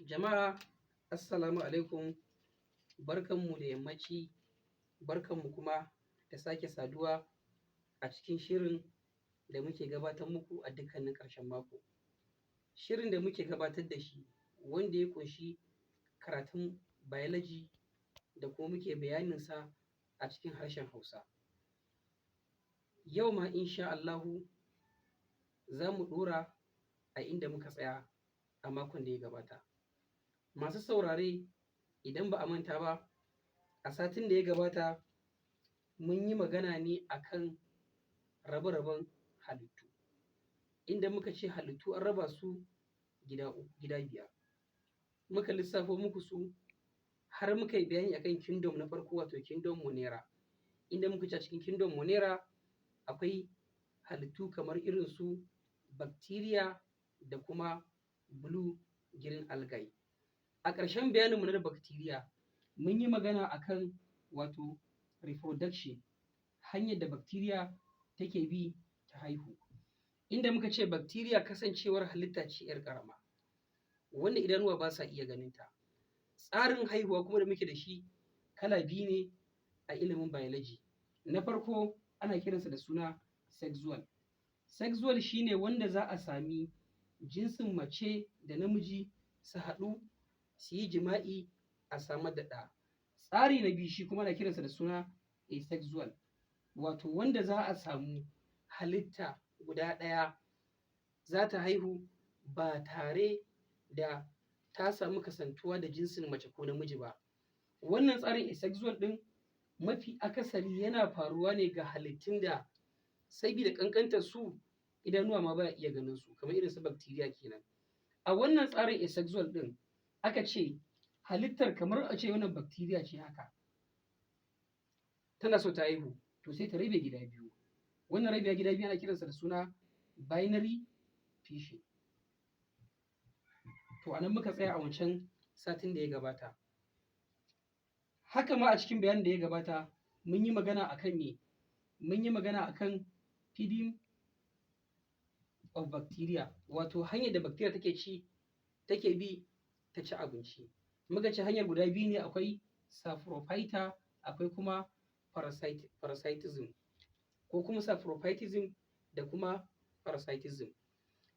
Jama'a, assalamu alaikum, barkanmu da yammaci, barkanmu kuma da sake saduwa a cikin shirin da muke gabatar muku a dukkanin ƙarshen mako. Shirin da muke gabatar da shi wanda ya ƙunshi karatun biology da kuma muke bayaninsa a cikin harshen Hausa. Yau ma insha Allahu za mu ɗora a inda muka tsaya a makon da ya gabata. Masu saurare, idan ba a manta ba, a satin da ya gabata mun yi magana ne a kan rabe-raben halittu, inda muka ce halittu an raba su gida uku, gida biyar. Muka lissafo muku su har muka yi bayani akan kingdom na farko, wato kingdom Monera, inda muka ce a cikin kingdom Monera akwai halittu kamar irin su bacteria da kuma blue green algae. A ƙarshen bayaninmu na bacteria mun yi magana akan wato reproduction, hanyar da bacteria take bi ta haihu. Inda muka ce bacteria kasancewar halitta ce ‘yar ƙarama wanda idanuwa ba sa iya ganinta. Tsarin haihuwa kuma da muke da shi kala biyu ne a ilimin biology. Na farko ana kiransa da suna sexual. Sexual shi ne wanda za a sami jinsin mace da namiji su haɗu su yi jima'i a samar da ɗa. Tsari na biyu shi kuma ana kiransa da suna asexual, wato wanda za a samu halitta guda ɗaya za ta haihu ba tare da ta samu kasantuwa da jinsin mace ko namiji ba. Wannan tsarin asexual ɗin mafi akasari yana faruwa ne ga halittun da sabida ƙanƙantar su idanuwa ma baya iya ganin su, kamar irin su bacteria kenan. A wannan tsarin asexual ɗin aka ce halittar, kamar a ce wannan bacteria ce haka, tana so ta haihu, to sai ta rabe gida biyu. Wannan rabewa gida biyu ana kiransa da suna binary fission. To, a nan muka tsaya a wancan satin da ya gabata. Haka ma a cikin bayanin da ya gabata mun yi magana akan me? Mun yi magana akan feeding of bacteria, wato hanyar da bacteria take ci, take bi ta ci abinci. Muka ce hanyar guda biyu ne: akwai saprophyta, akwai kuma parasitism, ko kuma saprophytism da kuma parasitism.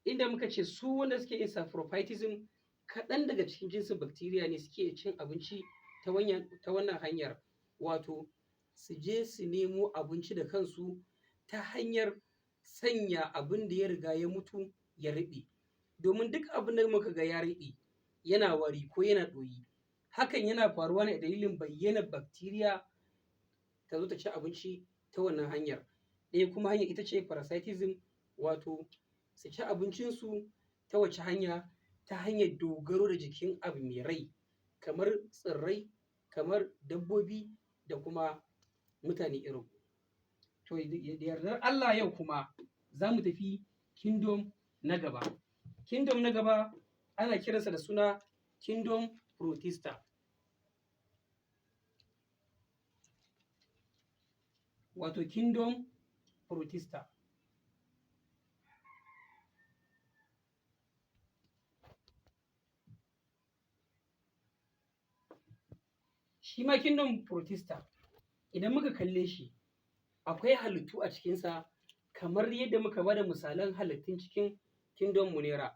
Inda muka ce su wanda suke yin saprophytism kaɗan daga cikin jinsin bacteria ne suke cin abinci ta wannan hanyar, wato su je su nemo abinci da kansu ta hanyar sanya abin da ya riga ya mutu ya ruɓe. Domin duk abin da muka ga ya ruɓe yana wari ko yana ɗoyi, hakan yana faruwa ne a dalilin bayyanar bacteria ta zo ta ci abinci ta wannan hanyar. Ɗaya kuma hanyar ita ce parasitism, wato su ci abincinsu ta wace hanya? Ta hanyar dogaro da jikin abu mai rai, kamar tsirrai, kamar dabbobi da kuma mutane irinmu. To, da yardar Allah yau kuma za mu tafi kingdom na gaba. Kingdom na gaba ana kiransa da suna kingdom Protista. Wato kingdom Protista. Shi ma kingdom Protista, idan muka kalle shi, akwai halittu a cikinsa kamar yadda muka bada misalan halittun cikin kingdom Monera.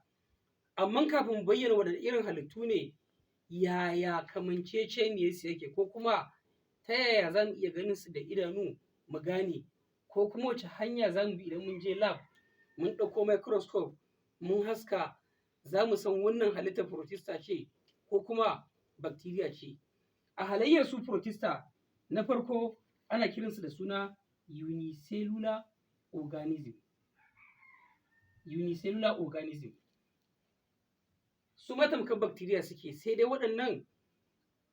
Amma kafin mu bayyana waɗanne irin halittu ne, yaya kamanceceniyarsu yake, ko kuma ta yaya za mu iya ganin su da idanu mu gane, ko kuma wace hanya za mu bi idan mun je lab mun ɗauko microscope mun haska za mu san wannan halittar Protista ce ko kuma bacteria ce. A halayyar su Protista, na farko ana kiransu da suna unicellular organism. Unicellular organism. Su ma tamkar bacteria suke, sai dai waɗannan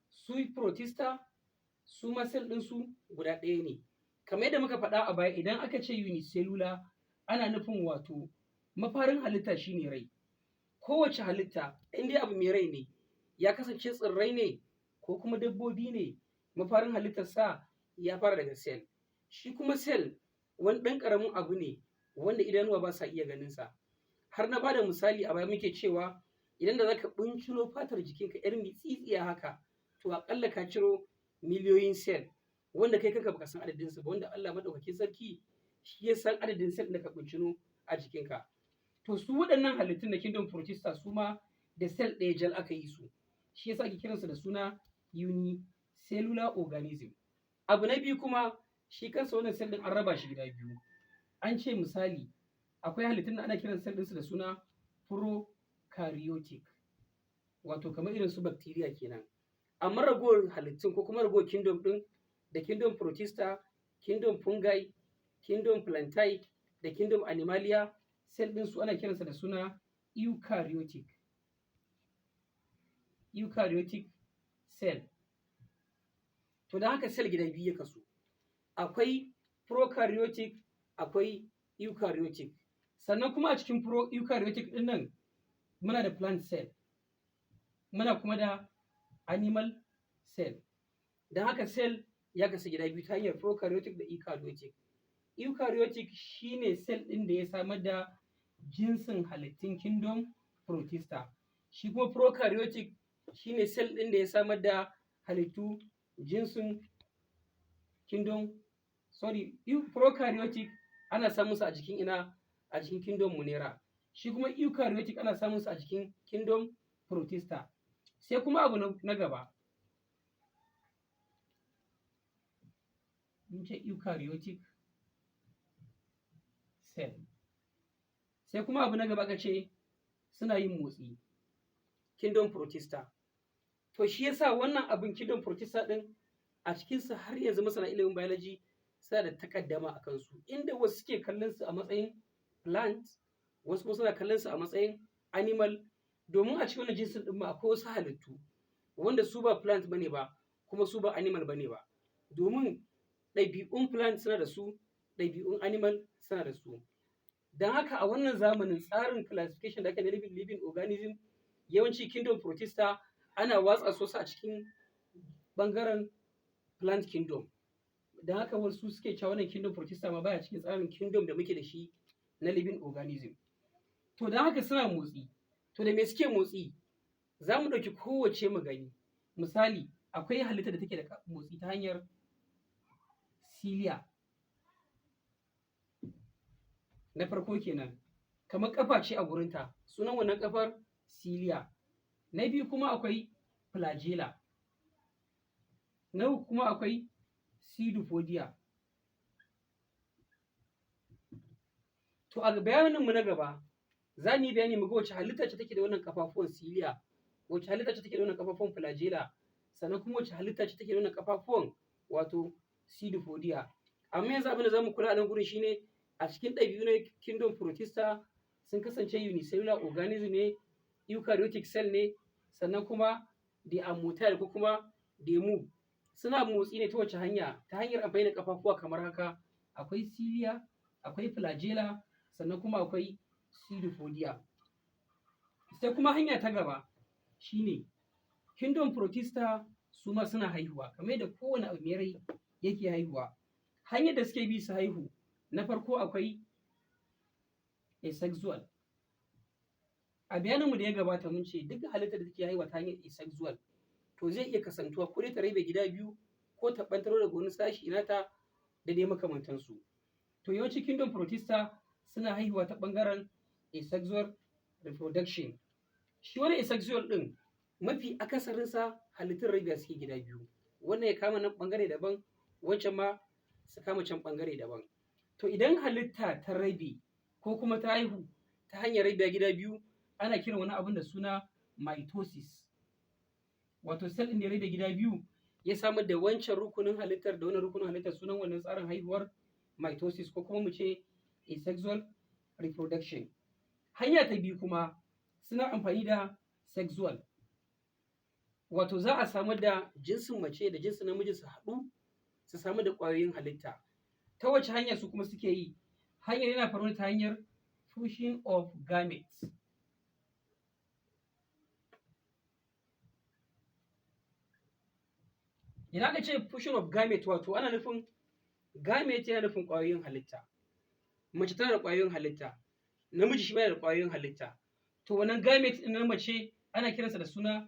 su Protista su ma cell ɗinsu guda ɗaya ne. Kamar yadda muka faɗa a baya, idan aka ce unicellular ana nufin wato mafarin halitta shi ne rai. Kowace halitta in dai abu mai rai ne, ya kasance tsirrai ne ko kuma dabbobi ne, mafarin halittarsa ya fara daga cell. Shi kuma cell wani ɗan ƙaramin abu ne wanda idanuwa ba sa iya ganinsa. Har na bada misali a baya muke cewa Idan da za ka ɓuncino fatar jikinka 'yar mitsitsiya haka, to aƙalla ka ciro miliyoyin cell wanda kai kanka baka san adadinsu ba, wanda Allah maɗaukakin sarki shi ya san adadin cell ɗin da ka ɓuncino a jikinka. To su waɗannan halittun na kingdom Protista, su ma da cell ɗaya jal aka yi su. Shi yasa ake kiransu da suna unicellular organism. Abu na biyu kuma, shi kansa wannan cell ɗin an raba shi gida biyu. An ce misali, akwai halittun da ana kiran cell ɗinsu da suna prokaryotic, wato kamar irin su bacteria kenan. Amma ragowar halittun ko kuma ragowar kingdom ɗin, da kingdom Protista, kingdom Fungi, kingdom Plantae da kingdom Animalia, cell ɗinsu ana kiransa da suna eukaryotic. Eukaryotic cell. To don haka cell gida biyu ya kasu. Akwai prokaryotic, akwai eukaryotic. Sannan kuma a cikin pro eukaryotic ɗin nan muna da plant cell, muna kuma da animal cell. Don haka cell ya kasu gida biyu ta hanyar prokaryotic da eukaryotic. Eukaryotic shine cell ɗin da ya samar da jinsin halittun kingdom Protista. Shi kuma prokaryotic shine cell ɗin da ya samar da halittu jinsin kingdom, sorry, prokaryotic ana samun su a jikin ina? A jikin kingdom Monera. Shi kuma eukaryotic ana samun su a jikin kingdom Protista. Sai kuma abu na gaba. Mun ce eukaryotic cell. Sai kuma abu na gaba aka ce suna yin motsi. Kingdom Protista. To shi yasa wannan abin kingdom Protista ɗin, a cikinsa har yanzu masana ilimin biology suna da takaddama a kansu, inda wasu suke kallon su a matsayin plant, wasu kuma suna kallon su a matsayin animal, domin a cikin wannan jinsin ɗin ma akwai wasu halittu wanda su ba plant bane ba, kuma su ba animal bane ba, domin ɗabi'un plant suna da su, ɗabi'un animal suna da su. Don haka a wannan zamanin, tsarin classification da aka na living organism, yawanci kingdom Protista ana watsa su a cikin ɓangaren plant kingdom. Don haka wasu suke cewa wannan kingdom Protista ma baya cikin tsarin kingdom da muke da shi na living organism. To don haka suna motsi. To da me suke motsi? Za mu ɗauki kowacce mu gani. Misali, akwai halitta da take da motsi ta hanyar cilia. Na farko kenan, kamar ƙafa ce a gurinta, sunan wannan ƙafar cilia. Na biyu kuma akwai flagella. Na uku kuma akwai pseudopodia. To a bayaninmu na gaba, za mu yi bayani mu ga wace halitta ce take da wannan ƙafafuwan cilia, wace halitta ce take da wannan ƙafafuwan flagella, sannan kuma wace halitta ce take da wannan ƙafafuwan, wato pseudopodia. Amma yanzu abin da za mu kula a nan gurin shine, a cikin ɗabi'u na kingdom Protista, sun kasance unicellular organism ne, eukaryotic cell ne, sannan kuma they are motile ko kuma they move. Suna motsi ne ta wace hanya? Ta hanyar amfani da ƙafafuwa kamar haka: akwai cilia, akwai flagella, sannan kuma akwai pseudopodia. Sai kuma hanya ta gaba shine kingdom Protista su ma suna haihuwa kamar yadda kowane abu mai rai yake haihuwa. Hanyar da suke bi su haihu, na farko akwai asexual. A bayaninmu da ya gabata mun ce duk halittar da take haihuwa ta hanyar asexual, to zai iya kasantuwa ko dai ta rabe gida biyu ko ta ɓantaro daga wani sashi nata da dai makamantansu. To yawanci kingdom Protista suna haihuwa ta ɓangaren asexual reproduction. Shi wani asexual ɗin, mafi akasarinsa halittun rabewa suke gida biyu. Wannan ya kama nan ɓangare daban, wancan ma su kama can ɓangare daban. To idan halitta ta rabe ko kuma ta haihu ta hanyar rabewa gida biyu, ana kiran wani abun da suna mitosis. Wato cell ɗin da ya rabe gida biyu ya samar da wancan rukunin halittar da wannan rukunin halittar, sunan wannan tsarin haihuwar mitosis, ko kuma mu ce asexual reproduction. Hanya ta biyu kuma, suna amfani da sexual. Wato za a samar da jinsin mace da jinsin namiji su haɗu su samar da ƙwayoyin halitta. Ta wace hanya su kuma suke yi? Hanyar yana faruwa ta hanyar fusion of gametes. Idan aka ce fusion of gamete, wato ana nufin gamete yana nufin ƙwayoyin halitta. Mace tana da ƙwayoyin halitta, namiji shi ma yana da ƙwayoyin halitta. To, wannan gamete ɗin na mace ana kiransa da suna